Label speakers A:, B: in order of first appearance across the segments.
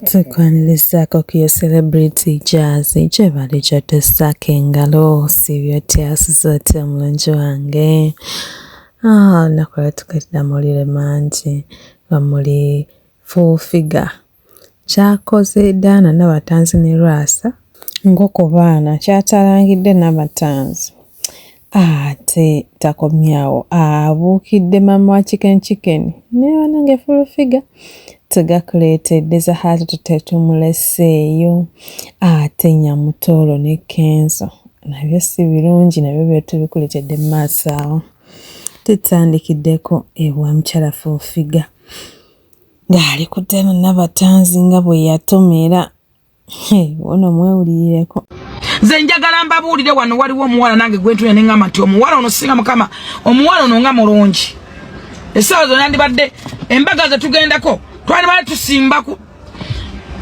A: Tukwanirizaako ku yo Celebrity Jazz gyebale gy'otussaako engalo siibye otya osuze otya omulungi wange. Ah, olunaku lwa tukeetera amawulire mangi nga muli Full Figure ky'akoze Diana Nabatanzi ne Lwasa Nkoko baana kyatalangidde Nabatanzi ate takomye awo abuukidde maama wa Chicken Chicken naye banange Full Figure tegakuleetedde Zahara tetumuleseeyo ate Nyamutooro ne Kenzo nabyo si birungi nabyo byo tubikuleetedde mu maaso awo. Tutandikiddeko ewa mukyala Full Figure ng'ali ku Diana Nabatanzi nga bwe yatomera ono mwewulirireko.
B: Nze njagala mbabuulire wano waliwo omuwala nange gwentunya ne ŋŋamba nti omuwala ono singa mukama omuwala ono nga mulungi essaawa zonna ndibadde embaga ze tugendako twandibadde tusimbaku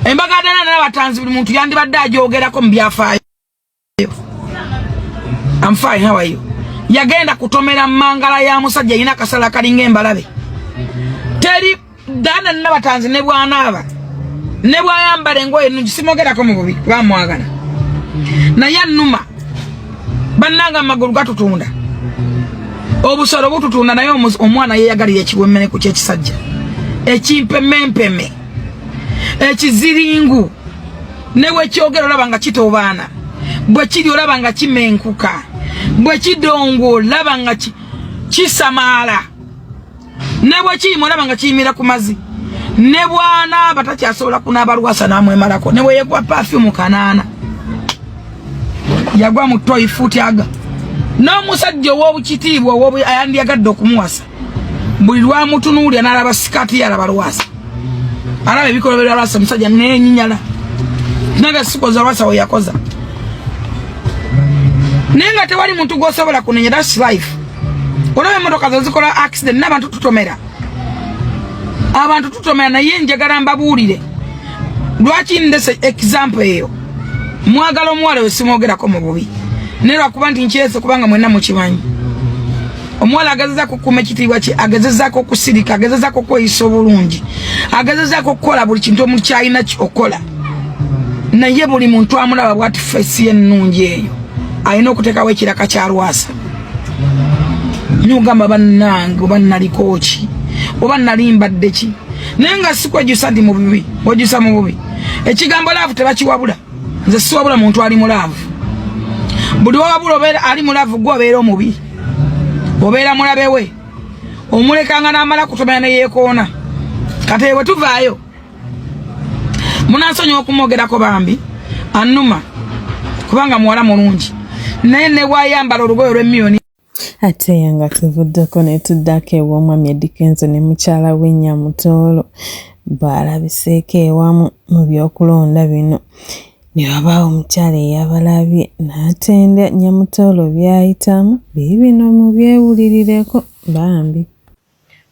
B: embaga dana n'abatanzi buli muntu yandibadde agyogerako mu byafaayo. I'm fine, how are you? Yagenda kutomera mangala ya musajja yina kasala kalinga embalabe. Teri dana nabatanzi ne bwanaaba ne bwayambala engoye ennungi simogerako mu bubi kuba mwagala naye annuma bannanga amagulu gatutunda obusolo bututunda naye omwana yeyagalira ekiwemmene ku kyekisajja ekimpemempeme ekiziringu ne bwekyogera olaba nga kitobaana bwe kiri olaba nga kimenkuka bwe kidongo olaba nga kisamaala ne bwe kiyima olaba nga kiyimira ku mazi ne bwanaaba takyasobola kunaaba lwasa n'amwemalako ne bwe yegwa pafyumu kanaana yagwa mu toyi fuuti aga n'omusajja ow'obukitiibwa ayandyagadde okumuwasa buli lwamutunuulira n'alaba sikaati ye alaba lwasa alaba ebikolobero bya lwasa omusajja nenyinyala naga sikoza lwasa we yakoza naye nga tewali muntu gwosobola kunenya thats life olaba emotoka zezikola accident n'abantu tutomera abantu tutomera naye njagala mbabuulire lwaki ndese example eyo mwagala omuwala we simwogerako mu bubi naye lwakuba nti nkyese kubanga mwenna mukimanyi omuwala agezezako okukuuma ekitiibwa kye agezezako okusirika agezezako okweyisa obulungi agezezako okukola buli kintu omuntu kyalina okukola naye buli muntu amulaba bwati fesi ennungi eyo alina okuteekawo ekiraka kya lwasa nogamba bannange oba naliko ki oba nali mbadde ki naye nga sikwejusa nti mububi wejusa mu bubi ekigambo laavu tebakiwabula nze siwabula muntu ali mu laavu buli wawabula obeera ali mu laavu gwe obeera omubi obeera mulabe we omulekanga n'amala kutomera neyeekoona kati bwe tuvaayo munansonyiwa okumwogerako bambi anuma kubanga muwala mulungi naye nebwayambala olugoye olw'emiyoni.
A: Ate nga tuvuddeko ne tuddako ew'omwami Eddy Kenzo ne mukyala we Nyamutoolo bw'alabiseeko ewamu mu by'okulonda bino ne wabaawo omukyala eyabalabye n'atenda Nyamutoolo by'ayitamu biibino mubyewulirireko bambi.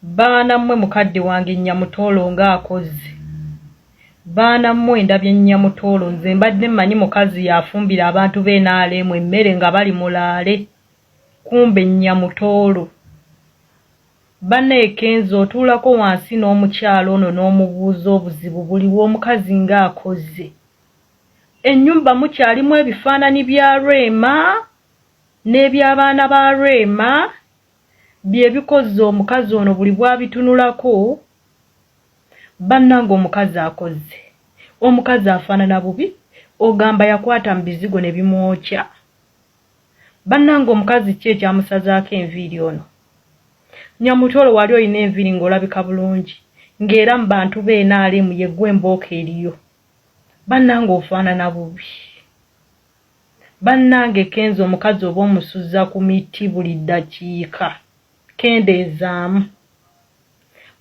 C: Baana mmwe mukadde wange Nyamutoolo nga akozze. Baana mmwe ndabye Nyamutoolo nze mbadde mmanyi mukazi y'afumbira abantu ba nrm emmere nga bali mulaale kumbe Nyamutoolo. Bannaye Kenzo otuulako wansi n'omukyala ono n'omubuuza obuzibu buliwa omukazi nga akozze. Ennyumba mukyalimu ebifaananyi bya Rema n'eby'abaana ba Rema? Bye bikozze omukazi ono buli bwabitunulako banange omukazi akozze omukazi afanana bubi ogamba yakwata mu bizigo ne bimwokya banange omukazi ki ekyamusazaako enviiri ono Nyamutolo wali olina enviiri nga olabika bulungi nga era mu bantu be nrm yegwe embooko eriyo banange ofanana bubi. Bannange Kenzo omukazi oba omusuza ku miti buli ddakiika. Kendeezaamu.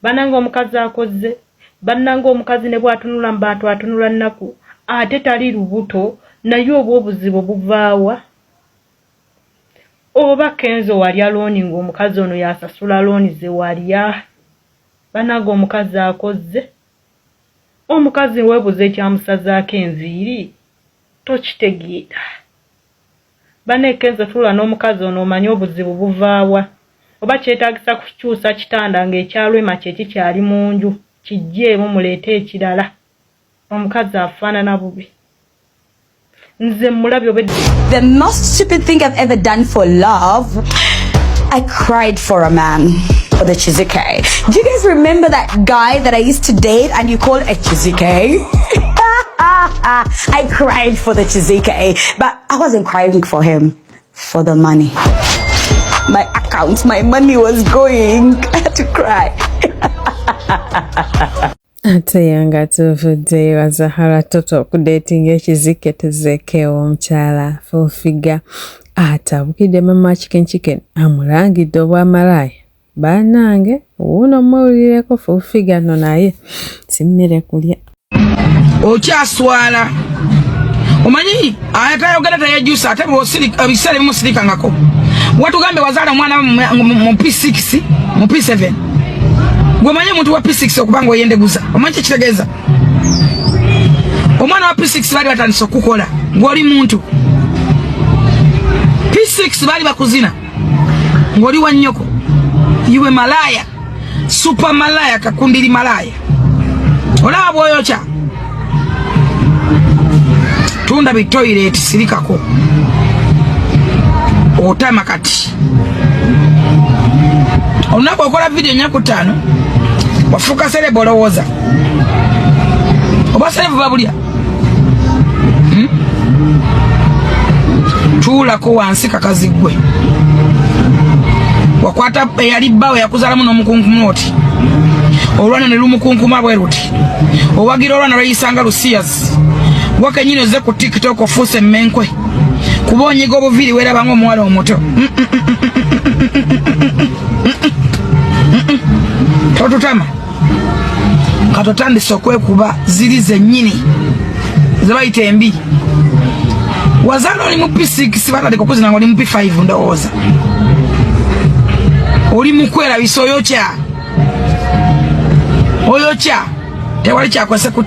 C: Banange omukazi akozze. Bannange omukazi ne bw'atunula mu bantu atunula nnaku. Ate tali lubuto naye oba obuzibu buvaawa? Oba Kenzo walya looni ng'omukazi ono y'asasula looni ze walya? Bannange omukazi akozze. Omukazi weebuuza ekyamusazaako enviiri. Tokitegeera. Banaye Kenzo tuula nomukazi ono omanye obuzibu buvaawa. Oba kyetagisa kukyusa kitanda nga ekya Rema kye kikyali munju kijjeemu muleete ekirala. Omukazi afaanana bubi. Nze mulabye obedde.
D: The most stupid thing I've ever done for love, I cried for a man. For the Kyazike. Do you guys remember that guy that I used to date and you called a Kyazike? I cried for the Kyazike, but I wasn't crying for him, for the money. My account, my money was going. I had to cry.
A: Ate ye nga tuvuddeyo wa Zahara Toto okudeetinga ekizike tuzeeko ew'omukyala Full Figure atabukidde mama Chicken Chicken amulangidde obwamalaaya. Bannange wuuno mmwewulireko Full Figure nno naye si mmere kulya.
B: Okyaswala omanyi atayogera teyejjusa ate ebiseera ebimu sirikangako. Watugambye wazaala omwana mu P6 mu P7. Gwe omanyi omuntu wa P6 okuba nga oyendeguza omanyi kyekitegeeza? Omwana wa P6 baali batandise okukola ng'oli muntu. P6 baali bakuzina ng'oli wa nnyoko. Iwe malaaya, super malaaya, kakundiri malaaya. Olaba bw'oyokya tunda bitoyireti sirikako otama. Kati olunaku okola vidiyo nyaku ttaano wafuuka celeb. Olowooza oba celeb babulya? Tuulako wansi kakazi ggwe. Wakwata eyali bbawe yakuzalamu n'omukunkuma oti olwana ne lumukunkuma bwe luti, owagira olwana lweyisanga lusiyas wakenyini. Ozze ku TikTok ofuuse emmenkwe kuba onyiga obuviiri weeraba nga omuwala omuto. Totutama. Kati otandise okwekuba ziri zennyini zebayita embi. Wazaala oli mu P6, batandika okuzina nga oli mu P5. Ndowooza oli mu kwerabisa. Oyokya, oyokya, tewali kyakwese ku.